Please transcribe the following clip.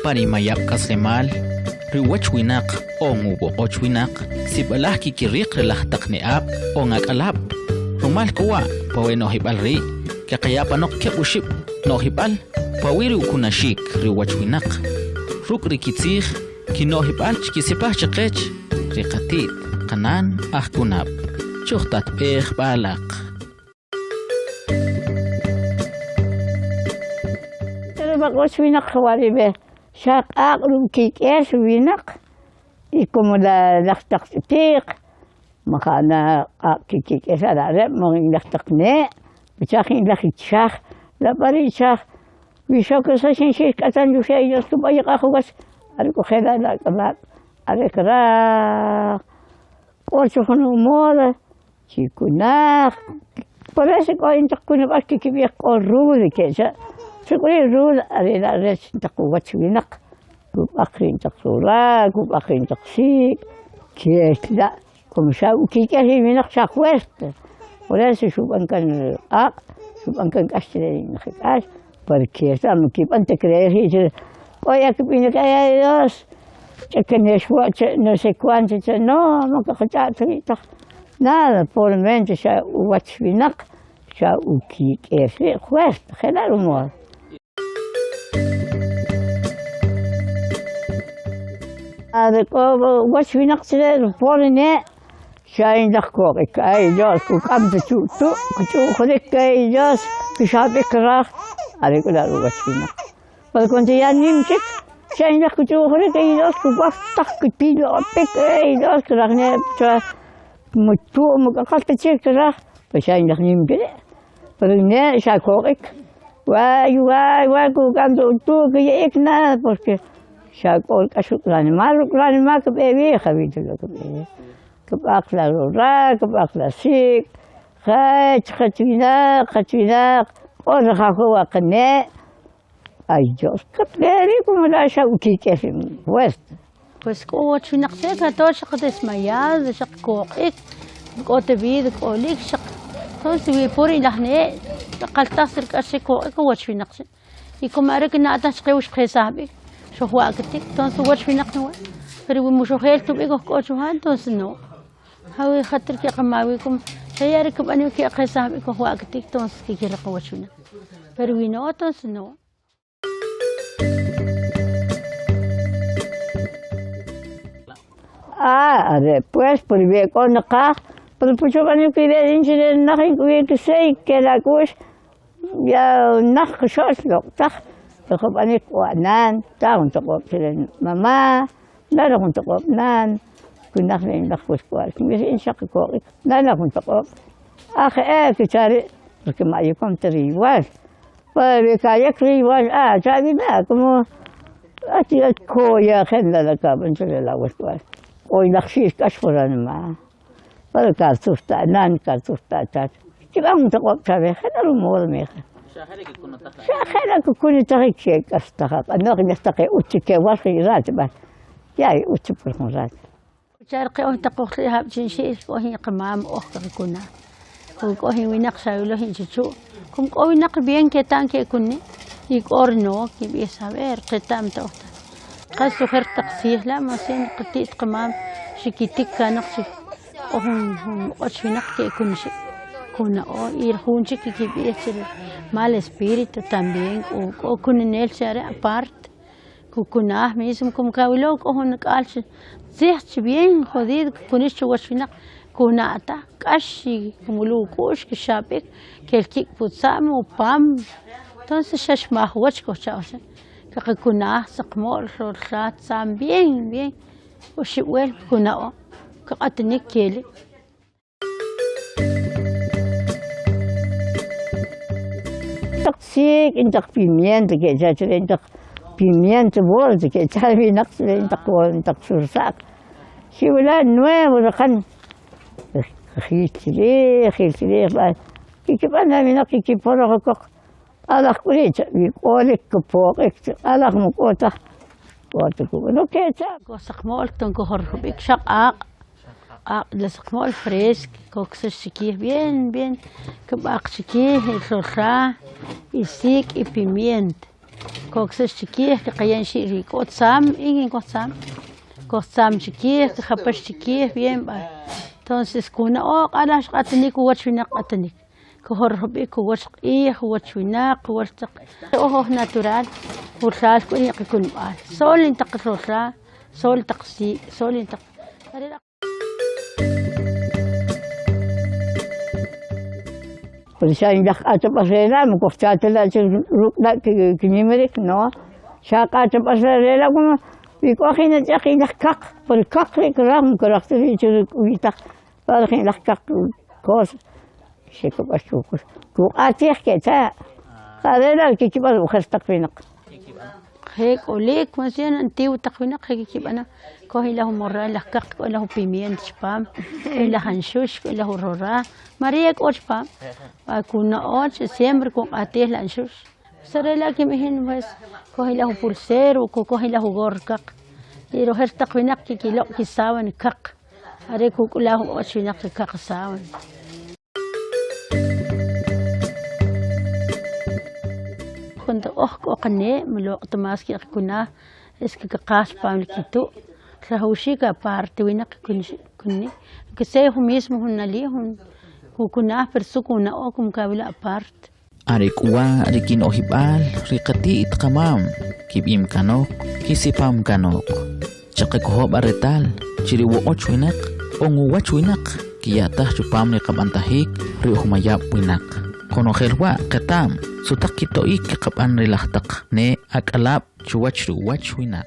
Pa ri mayab' k'aslemal, ri uwach winaq on ub'oq'och winaq sib'alaj kikiriq ri laj taq ne'ab' on ak'alab'. Rumal k'u wa' pa we no'jib'al ri' kaqaya' panoq keb' oxib' no'jib'al pawi' ri ukunaxik ri uwach winaq, ruk' ri kitzij kino'jib'al chkisipaj chaqech ri qati't qanan ajkunab'. Chujtatb'ej b'a alaq. B'aq'wach winaq wari' be xa q'aq' ruk' kik'el winaq y como la laj taq ch'utiq maja' na q'aq' kikik'el are' are' laj taq ne' pacha' laj ichaj la b'ari' ichaj mixokisax k'atan chuxe' Dios kub'an q'aj uwach are k'u jela' la ak'alab' are kraj k'o chi jun umodo Chikunaj, por eso k'o in taq kunab'al kikib'ij k'o ruda kecha', tek'uri' ruda are la' rech taq uwach winaq, kub'aq ri taq sura, kub'aq ri taq sik', ke'l la' como xa ukik'el ri winaq xa fuerte, por eso xub'an kan q'aq', xub'an kan k'ax chre ri k'ax, porque kib'an ta creer ri' che k'o ya kib'inik ay Dios ch'akanex wa' che no sé cuánto che no man kaqach'a' ta ri' taj nada pobremente xa uwach winaq xa ukik'el ri' fuerte jela' rumal. Are k'o uwach winaq chire pobre ne' xa inlaj koq'ik ay Dios kuk'am ta chu' tu' kch'u'jurik ay Dios kixab'ik kraj are k'u la' uwach winaq pero cuando ya nim chik xa inlaj kch'u'jurik ay Dios kuwaj taj kpilo'pik ay Dios kraj ne' mutu' muk'aqal ta chik kraj pues xa inlaj nim chik pero ne' xa koq'ik way way way kuk'am ta utu' kiya'ik nada porque xa k'o k'ax ruk' ranima' ruk' ranima' kb'e wi jawi' ta lo kb'e wi kb'aq la rural kb'aq la sik' jach jach winaq jach winaq k'o rajaw wa qane' ay Dios kb'e ri' como la xa ukik'el fuerte. Pues k'o wach winaq che kato xaq desmayado xaq koq'ik k'o ta vida k'olik xaq entonces wi pur laj ne' qaltaj si rik'ax che koq'ik wach winaq chi' y como are kina'taj chaqe wa xqesaj b'ik xojwa'katik entonces wach winaq na wa' pero wi muxojel ta b'ik oj k'o chu ja entonces no jawi jatr keqama wi como xa ya ri kib'anik keqesaj b'ik kojwa'katik entonces kikiriq wach winaq pero wi no entonces no. Ah, are pues, porque k'o naqaj, pero pucha b'anik kib'e in chire naj in k'o wi kisey kel ak'u'x ya naj qxo'l loq' taj, pero jub'anik k'o anan, ta jun toq'ob' chire mamá, nada jun toq'ob' nan, kunaj ri in laj walk'wa'l, kinb'ij in xaq koq'ik, nada jun toq'ob', aj e kicha' ri' porque ma'yikom ta ri igual. Pero ka'yek ri igual ah cha'wila como koya je' la la kab'an che la walk'wa'l k'o laj xi'l k'ax jun ranima' pero kartzuj ta anan kartzuj ta atat kib'an jun toq'ob' chawe je' la rumodo mija xa je' la kkunatajik xek'astaj aq'anoq taq e utz chik kewal jun rato b'a ya e utz chik por jun rato. Charqi uj taq ujli jab' chinxi'l k'o jin qamam uj qaqkunaj o k'o jin winaq xawilo jin chichu' como k'o winaq bien keta'm ke'kunik y k'o no kib'ij saber qeta'm ta uj taj qas ojer taq tziij la' más bien qati't qamam xikitik kanoq chi k'o jun jun b'och winaq ke'kunxik kuna'o y jun chik kikib'ij che mal espíritu tambien k'o k'o kununel che are' aparte Kukunaj mismo como kawilo k'o jun ak'al tzij chi bien jodido kkunix chuwach winaq kuna' taj k'ax kumuluw uk'u'x kixab'ik kel kik' pu tza'm upaam entonces xa xmaj uwach kujcha' che kaqakunaj saqmo'l ro'la tza'm bien bien oxib' vuelta kuna'o kaq'atinik kelik. Taq sik' intaq pimiento ke'cha chre intaq pimiento verde ke'cha winaq chre intaq intaq sursaq xiwila nuevo raqan jil chrij jil chrij va kikb'an la winaq kikiporoj koq q'alaj k'u ri' cha' k'olik kpoq'ik q'alaj man k'o taj k'o ta kub'ano ke'cha'. K'o saqmo'l ton kojorjub'ik xa q'aq' q'aq' la saqmo'l fresk koksax chikij bien bien kb'aq chikij y roja y sik' y pimienta. Koksax chikij kaqayan xi' ri k'o tzam, in kinkoj tzam, koj tzam chikij, kajapax chikij, bien b'a. Entonces kuna'o q'alaj xq'atanik uwach winaq q'atanik, kujorjb'ik uwach q'ij, uwach winaq, uwach taq oj oj natural, wulal k'o ri qakunb'al, sol taq rola, sol taq sii', sol taq are la'. Pero xa in laj q'atab'al re la' man kujcha ta la' che ruk' la' kinimarik no, xa q'atab'al re la' como y k'o jin ach'aj jin laj kaq, por kaq ri' kraj man kraj ta ri' che ruk'uyitaj par jin laj kaq cosa xekub'ax kuq'atij kecha' are la' kikib'an ojer taq winaq. Je k'olik, más bien antiguo taq winaq je kikib'ano, k'o jin laj umorral laj kaq, k'o laj upimiento chipam, k'o laj anxux, k'o laj urorá, María k'o chipam, va kuna'o chi siempre kuq'atij la anxux, are la' kinb'ij in pues k'o jin laj upulsero, k'o jin laj ugorro kaq, y ojer taq winaq kikiloq' kisábana kaq, are kuk'ulaj uwach winaq ri kaq sábana. Cuando oj k'o qanee' mloq' ta más ke'qakunaj es que kaqaj chipam li kitu' rajawxiik aparte winaq kunij que sea jun mismo jun nalii' jun kukunaj pero su kuna'o como kawila' aparte. Are k'u wa' ri kino'jib'al ri qati't qamam kib'im kanoq, kisipam kanoq. Chaqakojo' b'a retal chi ri woq'och winaq on uwach winaq kiya'taj chupam ri qab'antajik ri ujmayab' winaq. Qonojel wa' qeta'm sutaq kito'ik kqab'an ri laj taq ne ak'alab' chuwach ri uwach winaq.